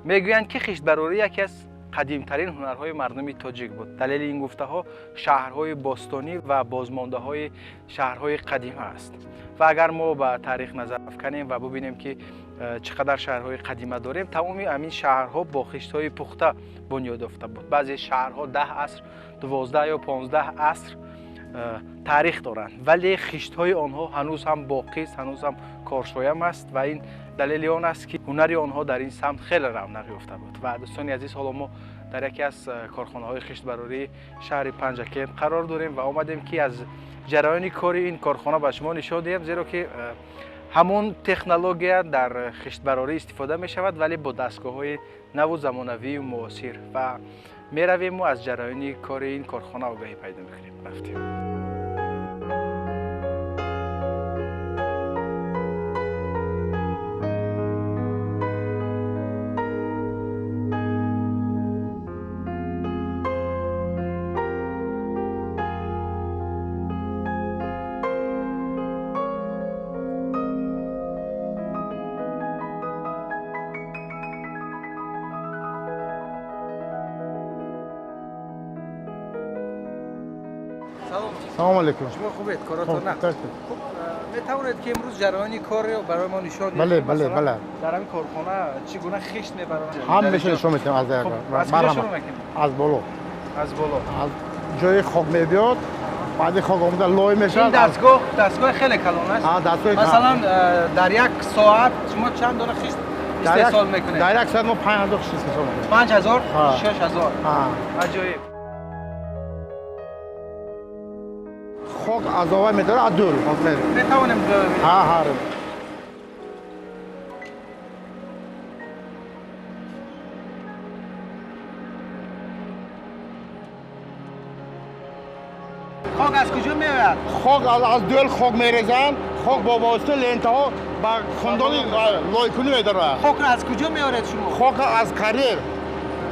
Мегӯянд, ки хиштбарорӣ яке аз қадимтарин ҳунарҳои мардуми тоҷик буд. Далели ин гуфтаҳо шаҳрҳои бостонӣ ва бозмондаҳои шаҳрҳои қадима аст. Ва агар мо ба таърих назар афканем ва бубинем, ки чӣ қадар шаҳрҳои қадима дорем, тамоми ҳамин шаҳрҳо бо хиштҳои пухта бунёд ёфта буд. Баъзе шаҳрҳо 10 аср, 12 ё 15 аср таърих доранд, вале хиштҳои онҳо ҳанӯз ҳам боқист, ҳанӯз ҳам коршоям аст ва ин далели он аст, ки ҳунари онҳо дар ин самт хеле равнақ ёфта буд. Ва дӯстони азиз, ҳоло мо дар яке аз корхонаҳои хиштбарории шаҳри Панҷакент қарор дорем ва омадем, ки аз ҷараёни кори ин корхона ба шумо нишон диҳем, зеро ки ҳамон технология дар хиштбарорӣ истифода мешавад, вале бо дастгоҳҳои наву замонавию муосир. Ва меравему аз ҷараёни кори ин корхона огаҳӣ пайдо мекунем. Рафтем. Салом алейкум. Шумо хубед? Коротон нағз? Хуб, метавонед, ки имрӯз ҷараёни корро барои мо нишон диҳед? Бале, бале, бале. Дар ҳамин корхона чӣ гуна хишт мебаранд? Ҳам меша нишон медиҳем аз Аз куҷо шурӯъ мекунем? Аз боло. Аз боло. Аз ҷои хок мебиёд, баъди хок омада лой мешавад. Ин дастгоҳ дастгоҳи хеле калон аст. Дастгоҳи Масалан, дар як соат шумо чанд дона хишт истеҳсол мекунед? Дар як соат мо 5000 хишт истеҳсол мекунем. 5000, 6000. Аҷоиб. Хок аз ова медорад, аз дур. Метавонем? Ҳа, ҳа. Хок аз куҷо меояд? Хок аз дӯл хок мерезанд, хок бо воситаи лентаҳо ба хундони лойкунӣ медорад. Хокро аз куҷо меоред шумо? Хокро аз карьер,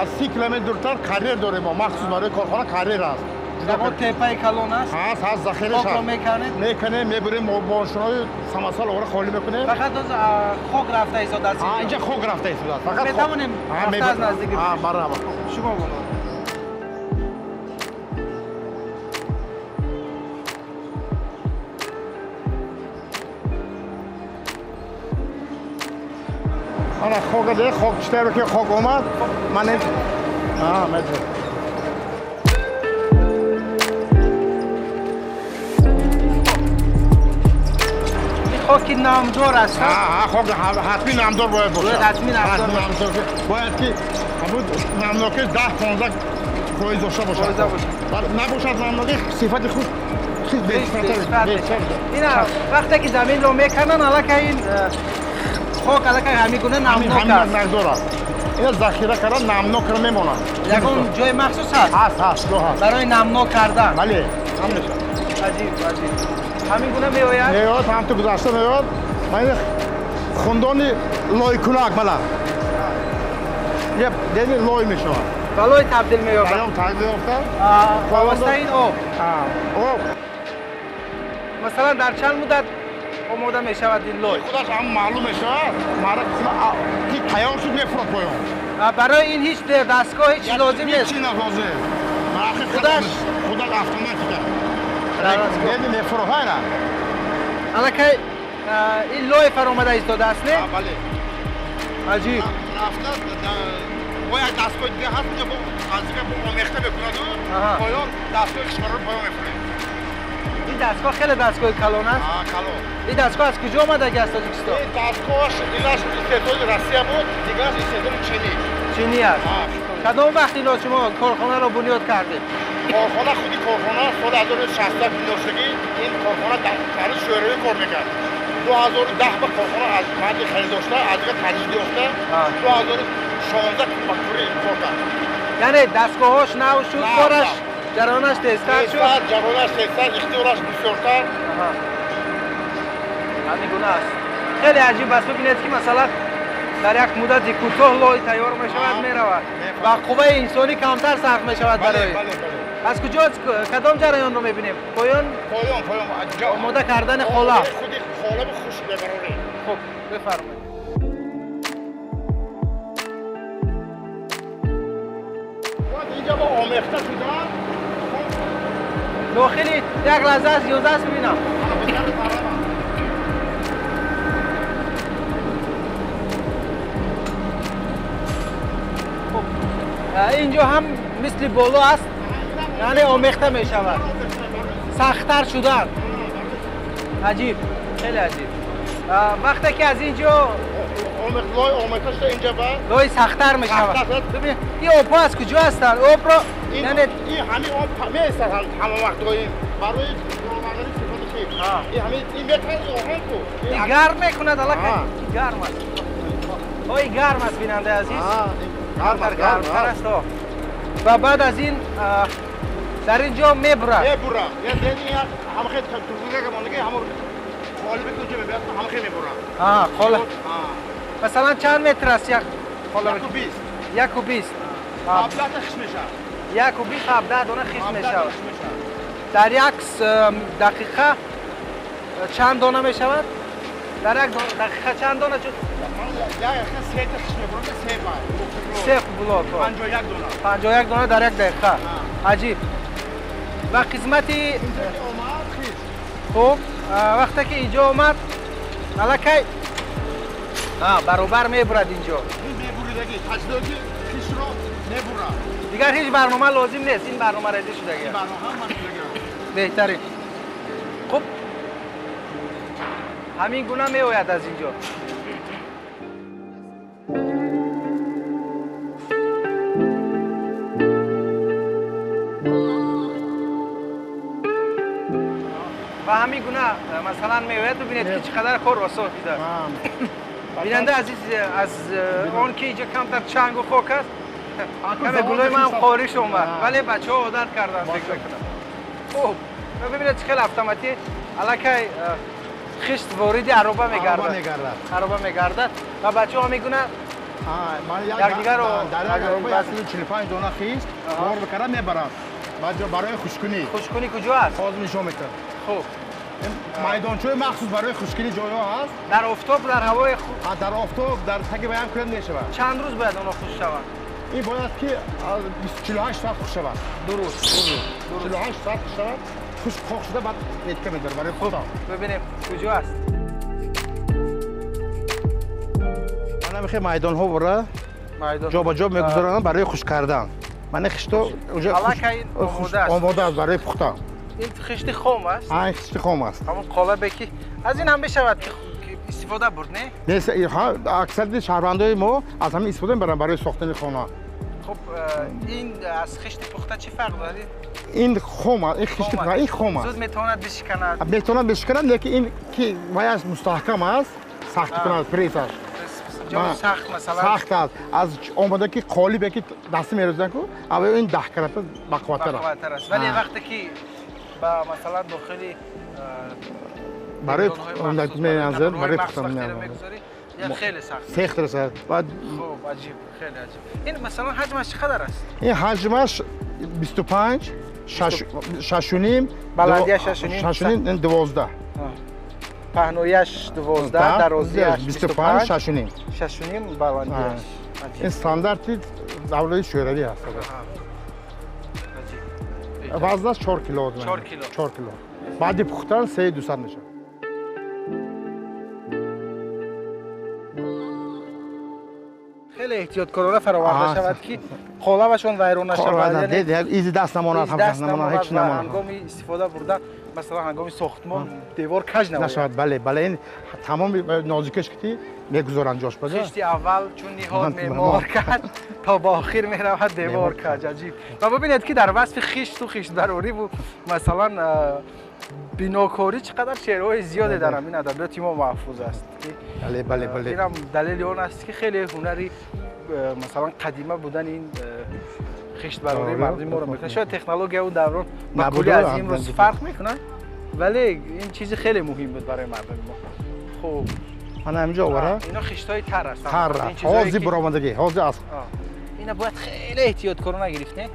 аз 30 километр дуртар карьер дорем мо, махсус барои корхона карьер аст. Ягон теппаи калон аст? Ҳаст, ҳаст, захираш. Хокро меканед? Меканем, мебурем, бо мошинои самосвал овора холӣ мекунем. Фақат хок рафта истодааст? Инҷа хок рафта истодааст. Фақат метавонем рафта аз наздик? Марҳабо. Шумо боло. Ана хока де, хок читаро ки хок омад, ман метавонам. Хоки намдор аст? Хок ҳатмӣ намдор бояд бошад. Ҳатмӣ намдор. Бояд, ки ҳамун намнокӣ 10-15% дошта бошад. Набошад намнокӣ, сифати худ. Ина вақте ки заминро мекананд, аллакай ин хок аллакай ҳамин гуна намнок аст. Намнокдор аст. Ина захира кардан, намнок карда мемонад. Ягон ҷои махсус ҳаст? Ҳаст, ҳаст, ҷо ҳаст. Барои намнок кардан? Бале, ҳамеша. Аҷиб, аҷиб. Ҳамин гуна меояд? Меояд, ҳамту гузашта меояд. Ман хундони лойкунак, бала. Яъне лой мешавад. Ба лой табдил меёбад? Ба лой табдил ёфта. Ба воситаи ин об? Об. Масалан, дар чанд муддат омода мешавад ин лой? Худаш ҳам маълум мешавад. Ки тайёр шуд, мефурад поён. Барои ин ҳеҷ дастгоҳ, ҳеҷ чиз лозим нест? Ҳеҷ чиз лозим. Худаш худаш автоматика. Мефурад. Аллакай ин лой фаромада истодааст, не? Бале. Аҷиб. Рафта бо як дастгоҳи дига ҳаст, бо аз дига бо омехта мекунаду поён дастгоҳи хишбарор поён мефурад. Ин дастгоҳ хеле дастгоҳи калон аст. Калон. Ин дастгоҳ аз куҷо омадаги аз Тоҷикистон? Ин дастгоҳаш инаш истеҳсоли Россия буд, дигараш истеҳсоли чинӣ. Чинӣ аст. Кадом вақт ино шумо корхонаро бунёд кардед? Корхона, худи корхона соли 1960 бунёд шудагӣ. Ин корхона дар ҳанӯз Шӯравӣ кор мекард. 2010 ба корхона аз баъди харидошта, аз дига таҷдид ёфта, 2016 ба кори кор кард. Яъне дастгоҳҳош нав шуд, кораш, ҷараёнаш тезтар шуд? Ҷараёнаш тезтар, ихтиёраш бисёртар. Ҳамин гуна аст. Хеле аҷиб аст. Бибинед, ки масалан дар як муддати кӯтоҳ лой тайёр мешавад, меравад ва қувваи инсонӣ камтар сарф мешавад. Барои аз куҷо, кадом ҷараёнро мебинем? Поён? Поён, поён. Омода кардани қолаб. Худи қолаби хушк мебарорем. Хуб, бифармоед. омехта шуда. Дохили як лаҳза аст, ёза аст, бибинам. Инҷо ҳам мисли боло аст, яъне омехта мешавад. Сахттар шудан. Аҷиб, хеле аҷиб. Вақте ки аз инҷо лой омехта шуда инҷа ба лой сахттар мешавад. Бибин, ин обҳо аз куҷо ҳастанд? Обро яъне ин ҳамин об меистад ҳама вақт доим барои ровардани сифати хит. Ин ҳамин ин метавонад оҳан ку. Ин гарм мекунад, аллакай гарм аст. Ой, гарм аст, бинандаи азиз. Гармтар аст. Ва баъд аз ин дар ин ҷо мебурад. Мебурад. Яъне ҳама хел тургага мондаги ҳама қолибе ки онҷо мебиёд ҳама хел мебурад. Қолиб. Масалан чанд метр аст як қолиб? 1.20. 1.20. 17 та хиш мешавад. 1.20 17 дона хиш мешавад. Дар як дақиқа чанд дона мешавад? Дар як дақиқа чанд дона? Як дақиқа се та хиш мебурад, се бай. Се блок. 51 дона. 51 дона дар як дақиқа. Аҷиб. Ва қисмати хуб, вақте ки инҷо омад, аллакай баробар мебурад инҷо. Мебуридагӣ, таҷдиди хишро мебурад. Дигар ҳеҷ барнома лозим нест, ин барнома резӣ шудагӣ. Беҳтарин. Хуб, ҳамин гуна меояд аз инҷо. Ва ҳамин гуна масалан меояд, бибинед ки чӣ қадар кор осон шудааст. Бинандаи азиз, аз он ки инҷо камтар чангу хок аст, каме гулои ман хориш омад, вале бачаҳо одат карданд, фикр мекунам. Хуб, бибинед чӣ хел автоматӣ аллакай хишт вориди ароба мегардад. Ароба мегардад ва бачаҳо ҳамин гуна якдигарро дар як ароба 145 дона хишт бор мекарда мебаранд. Барои хушкунӣ. Хушкунӣ куҷо аст? Ҳозир нишон медиҳам. Хуб. Майдончаи махсус барои хушкинӣ ҷойҳо ҳаст. Дар офтоб, дар ҳавои хуб. Дар офтоб, дар таги баям кунад мешавад. Чанд рӯз бояд онҳо хушк шаванд? Ин бояд ки 48 соат хушк шавад. Ду рӯз. 48 соат хушк шавад. Хушк хок шуда баъд нетка медорад барои пухтан. Бибинем куҷо аст. Ман ҳамин хел майдонҳо бора ҷобаҷо мегузаронам барои хушк кардан. Ман хишто аллакай омода аст барои пухтан. Ин хишти хом аст? Ин хишти хом аст. Ҳамон қолабе ки аз ин ҳам мешавад ки истифода бурд, не? Не, аксарияти шаҳрвандои мо аз ҳамин истифода мебаранд барои сохтани хона. Хуб, ин аз хишти пухта чӣ фарқ дорад? Ин хом аст, ин хишти пухта, ин хом аст. Зуд метавонад бишиканад. Метавонад бишиканад, лекин ин ки ваяш мустаҳкам аст, сахт кунад прессаш. Ҷои сахт масалан. Сахт аст. Аз омода ки қолибе ки дасти мерозанд ку, ава ин 10 карата бақувваттар аст. Бақувваттар аст. Вале вақте ки ба масалан дохили барои меанзад, барои пухтан мегузорӣ, я хеле сахт. Сахт аст. Баъд хуб, аҷиб, хеле аҷиб. Ин масалан ҳаҷмаш чӣ қадар аст? Ин ҳаҷмаш 25, 6.5, баландияш 6.5, 6.5, 12. Паҳнояш 12, дарозияш 25, 6.5. 6.5 баландияш. Ин стандарти давлати Шӯравӣ аст. Вазнаш 4 кило. 4 кило. 4 кило. Баъди пухтан 3200 мешавад. Хеле эҳтиёткорона фароварда шавад ки қолабашон вайрон нашавад. Изи даст намонад, ҳам намонад, ҳеҷ намонад. Ҳангоми истифода бурдан, масалан ҳангоми сохтмон девор каҷ нашавад. Бале, бале, ин тамоми нозикаш ки мегузоранд ҷош бада. Хишти аввал чун ниҳод меъмор кард, то ба охир меравад девор каҷ. Аҷиб. Ва бибинед ки дар васфи хишту хиштбарорӣ масалан бинокорӣ чӣ қадар шеърҳои зиёде дар ҳамин адабиёти мо маҳфуз аст. Бале, бале, бале. Инам далели он аст ки хеле ҳунари масалан қадима будани ин хиштбарории мардуми моро мекунад. Шояд технология он даврон ба кулли аз имрӯз фарқ мекунад, вале ин чизи хеле муҳим буд барои мардуми мо. Хуб, мана ҳаминҷо овара. Ино хиштҳои тар ҳастанд. Тар. Ҳозир баромадагӣ, ҳозир аст. Ина бояд хеле эҳтиёткорона гирифт, не?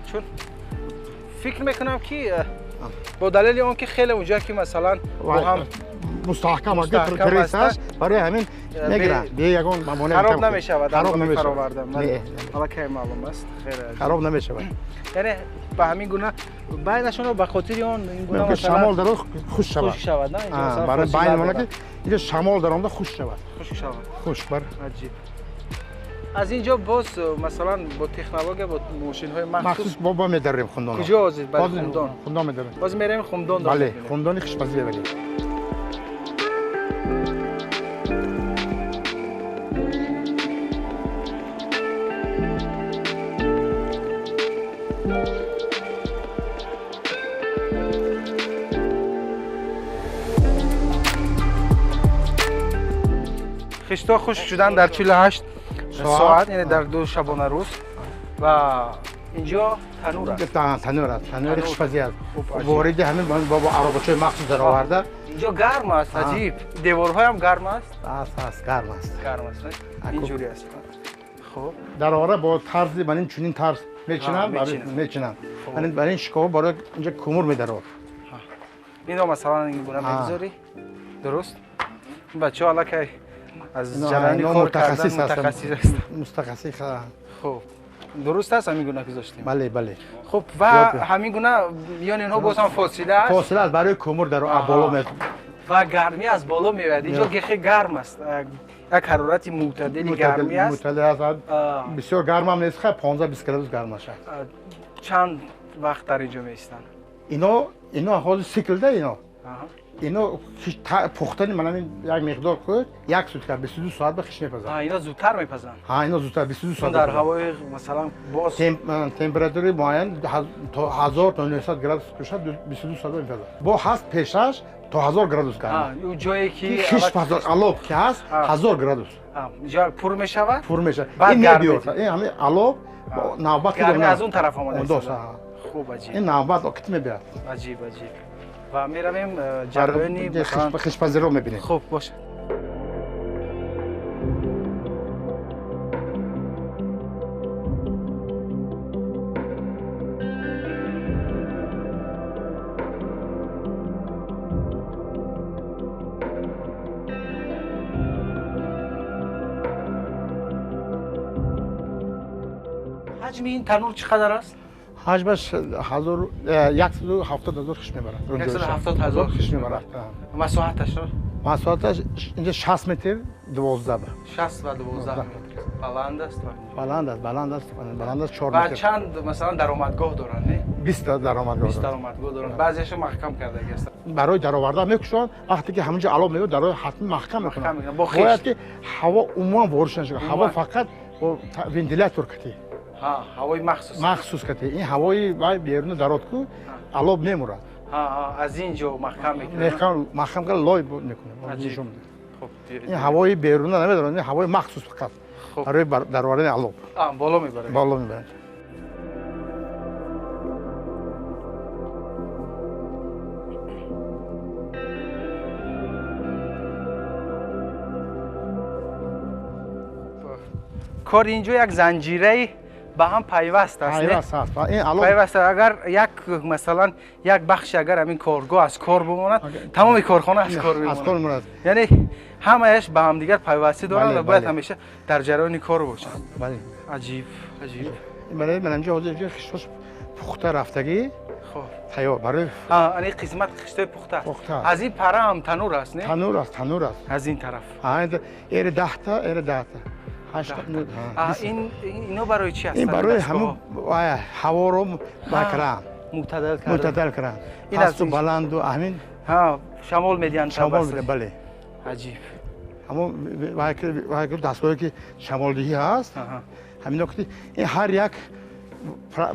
Чун фикр мекунам ки бо далели он ки хеле унҷа ки масалан бо ҳам мустаҳкам аст, барои ҳамин мегиранд. Бе ягон мамоният хароб намешавад. Хароб намешавад. Аллакай маълум аст. Хароб намешавад. Яъне ба ҳамин гуна байнашонро ба хотири он ин гуна шамол даро хушк шавад. Хушк шавад, на? Барои байни мона ки инҷо шамол даромада хушк шавад. Хушк шавад. Хушк бар. Аҷиб. Аз инҷо боз масалан бо технология, бо мошинҳои махсус бо медарем хундон. Куҷо озид? Барои хундон. Хундон медарем. Боз мерем хундон. Бале, хундони хушпазӣ мебарем. Хиштҳо хушк шудан дар 48 соат, яъне дар 2 шабонарӯз. Ва инҷо танур аст. Танур аст, танури хушпазӣ аст. Вориди ҳамин бо аробачаҳои махсус дароварда. Инҷо гарм аст, аҷиб. Деворҳоям гарм аст? Аст, гарм аст. Гарм аст, инҷури аст. Хуб. Даровара бо тарзи ман ин чунин тарз мечинам, мечинам. Барои ин шикоф барои инҷо кумур медарод. Ино масалан ин гуна мегузорӣ. Дуруст? Бачаҳо аллакай аз ҷараёни кор кардан мутахассис ҳастанд. Мутахассис. Хуб. Дуруст аст ҳамин гуна гузоштем? Бале, бале. Хуб, ва ҳамин гуна миёни инҳо боз ҳам фосила аст? Фосила аст барои кумур дар боло меояд. Ва гармӣ аз боло меояд. Инҷо хеле гарм аст. Як ҳарорати мӯътадили гармӣ аст. Мӯътадил аст. Бисёр гарм ҳам нест, 15-20 градус гарм аст. Чанд вақт дар инҷо меистанд? Ино ҳозир сиклда ино. Ино пухтани ман ҳамин як миқдор кӯд, як сутка 22 соат ба хиш мепазанд. Ино зудтар мепазанд? Ҳа, ино зудтар 22 соат. Дар ҳавои масалан боз температураи муайян то 1000 то 900 градус кушад 22 соат мепазад. Бо ҳаст пешаш то 1000 градус гарм. Ӯ ҷое ки хиш пазад, алоб ки ҳаст 1000 градус. Инҷо пур мешавад? Пур мешавад. Ин мебиёд. Ин ҳамин алоб навбат гармӣ аз он тараф омада. Хуб, аҷиб. Ин навбат кит мебиёд. Аҷиб, аҷиб. Ва меравем ҷараёни хишпазиро мебинем. Хуб, бошад. Ҳаҷми ин танур чӣ қадар аст? Ҳаҷмаш 170 ҳазор хиш мебарад. 170 ҳазор хиш мебарад. Масоҳаташро? Масоҳаташ инҷо 60 метр 12 ба. 60 ва 12 метр. Баланд аст? Баланд аст, баланд аст, баланд аст 4 метр. Ва чанд масалан даромадгоҳ доранд, не? 20 даромадгоҳ. 20 даромадгоҳ доранд. Баъзеашро маҳкам кардагӣ ҳастанд. Барои даровардан мекушанд, вақте ки ҳаминҷо алов меояд, дарои ҳатман маҳкам мекунанд. Бояд ки ҳаво умуман ворид нашавад. Ҳаво фақат бо вентилятор кати. Ҳавои махсус. Махсус кати. Ин ҳавои вай беруна дарод ку алоб мемурад. Аз ин ҷо маҳкам мекунад. Маҳкам карда лой мекунад. Ин ҳавои беруна намедорад, ин ҳавои махсус фақат барои даровардани алоб. Боло мебарад. Боло мебарад. Кори инҷо як занҷираи ба ҳам пайваст аст. Пайваст аст. Ин алоб пайваст аст. Агар як масалан як бахш агар ҳамин коргоҳ аз кор бимонад, тамоми корхона аз кор мемонад. Аз кор мемонад. Яъне ҳамааш ба ҳамдигар пайвастӣ доранд ва бояд ҳамеша дар ҷараёни кор бошанд. Бале. Аҷиб, аҷиб. Барои ман инҷо ҳозир инҷо хиштҳош пухта рафтагӣ. Хуб. Тайёр барои ани қисмат хиштҳои пухта. Аз ин пара ҳам танур аст, не? Танур аст, танур аст. Аз ин тараф. Эри 10 та, эри 10 та. Ино барои чӣ ҳастанд? Ин барои ҳамун ҳаворо бакран. Мӯътадил кардан. Мӯътадил кардан. Пасту баланду ҳамин. Шамол медиҳанд. Шамол медиҳанд, бале. Аҷиб. Ҳамон дастгоҳе ки шамолдиҳӣ ҳаст, ҳамино ки ин ҳар як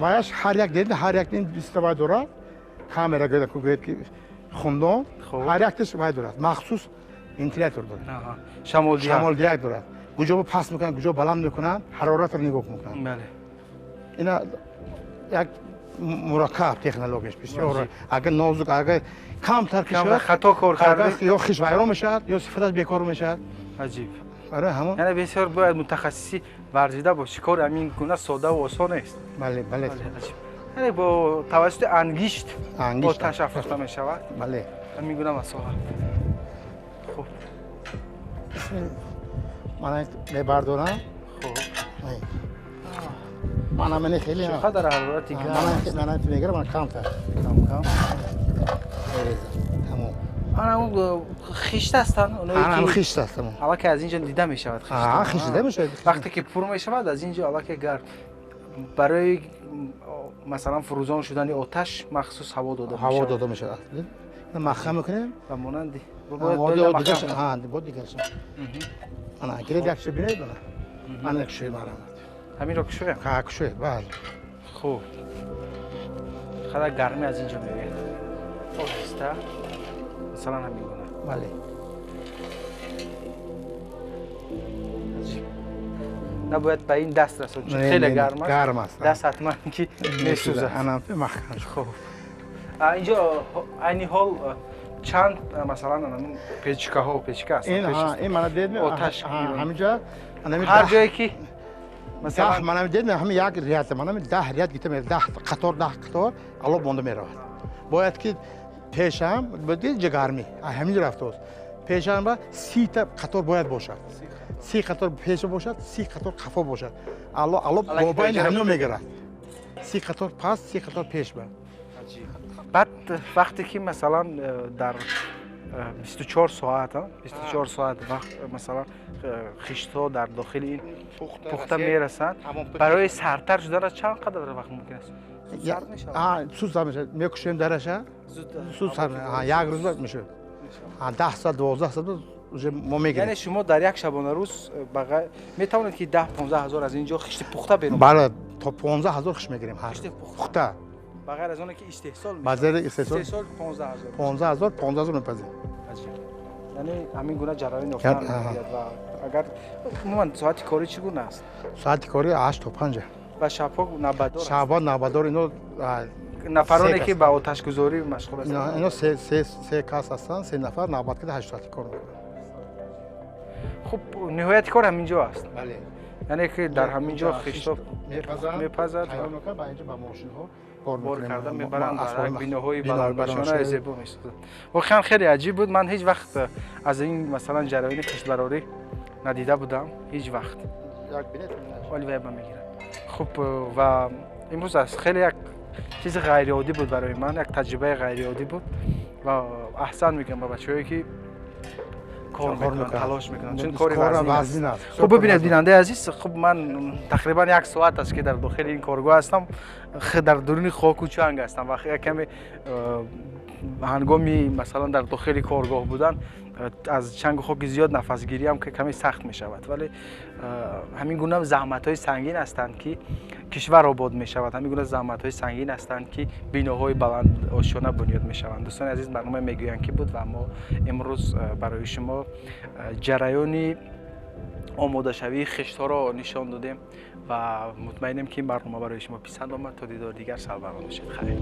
ваяш ҳар як дед ҳар як ин 20 вай дорад. Камера гӯяд ки хундон ҳар якташ вай дорад. Махсус вентилятор дорад. Шамолдиҳак дорад. Куҷо паст мекунанд, куҷо баланд мекунанд, ҳароратро нигоҳ мекунанд. Бале. Ина як мураккаб технологияш бисёр. Агар нозук, агар камтар ки шавад, хато кор карда, ё хиш вайрон мешавад, ё сифаташ бекор мешавад. Аҷиб. Барои ҳамон яъне бисёр бояд мутахассиси варзида бошӣ. Кори ҳамин гуна сода ва осон нест. Бале, бале. Яъне бо тавассути ангишт оташ афрӯхта мешавад. Бале. Ҳамин гуна масоҳа. Ман мебардорам. Хуб. Мана мани хеле. Чақадар ҳарорати гарм. Мана мегирам, ман камтар. Кам кам. Тамом. Ана он хишт ҳастанд, онҳое ки хишт ҳастанд. Аллакай аз инҷо дида мешавад хишт. Аа, хишт дида мешавад. Вақте ки пур мешавад, аз инҷо аллакай гарм. Барои масалан фурӯзон шудани оташ махсус ҳаво дода мешавад. Ҳаво дода мешавад. Маҳкам мекунем. Ва монанди. Бояд дигараш. Ана, гиред як ши бинед, ана. Ана кушоед марҳамат. Ҳаминро кушоем? Ҳа, кушоед, бале. Хуб. Қадар гармӣ аз инҷо меояд. Оҳиста, масалан ҳамин гуна. Бале. Набояд ба ин даст расонд, чун хеле гарм аст. Гарм аст. Даст ҳатман ки месӯзад. Ана маҳкам. Хуб. Инҷо айни ҳол чанд масалан печкаҳо, печка аст. Ин мана дед оташ ҳаминҷо ҳар ҷое ки масалан мана дед ҳамин як ряд, мана 10 ряд гирифта меравад, 10 қатор, 10 қатор алов монда меравад. Бояд ки пешам инҷа гармӣ ҳаминҷо рафтааст. Пешам ба 30 та қатор бояд бошад. 30 қатор пеша бошад, 30 қатор қафо бошад. Алов бобайни ҳамино мегирад. 30 қатор пас, 30 қатор пеш ба. Баъд вақте ки масалан дар 24 соат, 24 соат вақт масалан хиштҳо дар дохили ин пухта мерасанд, барои сардтар шуданаш чанд қадар вақт мумкин аст? Сард мешавад? Суд сард мешавад. Мекушем дараша, суд сард мешавад. Як рӯз мешавад. 10 соат, 12 соат уже мо мегирем. Яъне шумо дар як шабонарӯз метавонед ки 10-15 ҳазор аз ин ҷо хишти пухта берун? Бале, то 15 ҳазор хишт мегирем ҳар рӯз. Пухта. Ба ғайр аз оне ки истеҳсол мешавад. Истеҳсол 15 ҳазор. 15 ҳазор, 15 ҳазор мепазем. Яъне ҳамин гуна ҷараён ёфтан мегирад. Ва агар умуман соати корӣ чӣ гуна аст? Соати корӣ 8 то 5. Ва шабҳо навбатдор? Шабҳо навбатдор. Ино нафароне ки ба оташгузорӣ машғул ҳастанд? Ино се кас ҳастанд, се нафар навбат карда 8 соати кор мекунанд. Хуб, ниҳояти кор ҳамин ҷо аст? Бале. Яъне ки дар ҳамин ҷо хиштҳо мепазад ва инҷо ба мошинҳо бор карда мебаранд, дар биноҳои баландбашонаи зебо месозанд. Воқеан хеле аҷиб буд. Ман ҳеҷ вақт аз ин масалан ҷараёни хиштбарорӣ надида будам, ҳеҷ вақт. Оли вайба мегирад. Хуб, ва имрӯз аз хеле як чизи ғайриоддӣ буд барои ман, як таҷрибаи ғайриоддӣ буд ва аҳсан мегӯям ба бачаҳое ки кор мекунанд, талош мекунанд, чун кори вазнин аст. Хуб, бибинед бинандаи азиз, хуб ман тақрибан як соат аст ки дар дохили ин коргоҳ ҳастам, дар дуруни хоку чанг ҳастам ва як каме ҳангоми масалан дар дохили коргоҳ будан аз чангу хоки зиёд нафасгириам каме сахт мешавад, вале ҳамин гуна заҳматҳои сангин ҳастанд ки кишвар обод мешавад, ҳамин гуна заҳматҳои сангин ҳастанд ки биноҳои баландошёна бунёд мешаванд. Дӯстони азиз, барнома мегӯянд ки буд ва мо имрӯз барои шумо ҷараёни омодашавии хиштҳоро нишон додем ва мутмаинем ки ин барнома барои шумо писанд омад. То дидори дигар сарбаланд бошед. Хайр.